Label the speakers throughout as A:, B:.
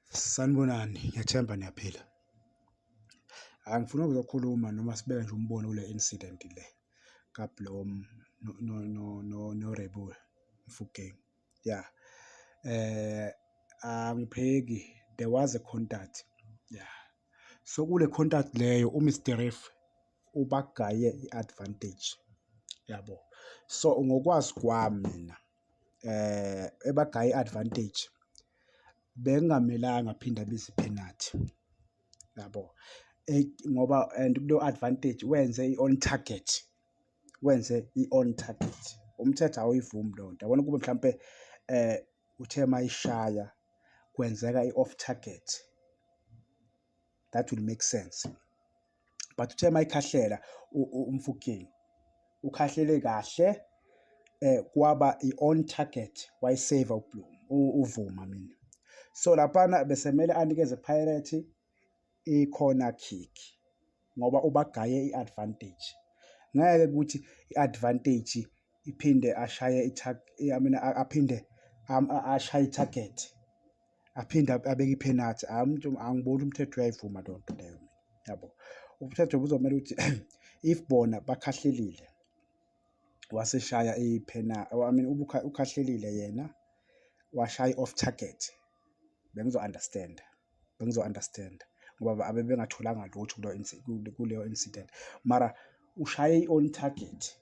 A: Sanibonani, ngiyathemba niyaphila. Angifuni ukuzokhuluma noma sibeke nje umbono kule incident le kaBlom noRebul Mofokeng. Ya, angipheki, there was a contact, ya. So, kule contact leyo u-Mr Ref ubagaye i-advantage, yabo. So, ngokwazi kwami mina ebagaye i-advantage, bekungamelanga aphinde abize iphenathi, yabo. Ngoba and kuleyo advantage wenze i-on target, wenze i-on target. Umthetho awuyivumi leyo nto, yabona ukube mhlampe uthe mayishaya kwenzeka i-off target, that will make sense, but uthe mayikhahlela uMofokeng, ukhahlele kahle, kwaba i-on target, wayi-save-a uBlom, uVuma mina. So laphana besemele anikeze Pirate i-corner kick ngoba ubagaye i-advantage. Ngeke ukuthi i-advantage iphinde ashaye, I mean, aphinde ashaye i-target, aphinde abeke iphenathi. Angiboni umthetho uyayivuma leyo nto leyo mina, yabo. Umthetho kuzomele ukuthi if bona bakhahlelile waseshaya, I mean, ukhahlelile yena washaya i-off target, bengizo-understand-a, bengizo-understand-a ngoba abebengatholanga lutho kuleyo incident, mara ushaye i-on target,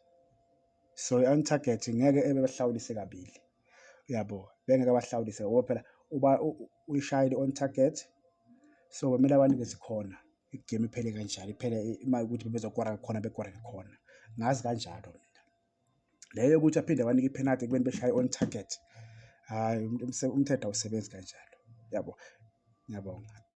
A: so i-on target ngeke ebebahlawulise kabili, uyabo. Bengeke bahlawulise ngoba phela uba uyishayile i-on target, so kwamele abanikeze khona i-game iphele kanjalo, iphele uma kuwukuthi bebezokora khona, bekore khona. Ngazi kanjalo mina. Le yokuthi aphinde abanike iphenathi ekubeni beshaye i-on target, hhayi, umthetho awusebenzi kanjalo, yabo. Ngiyabonga.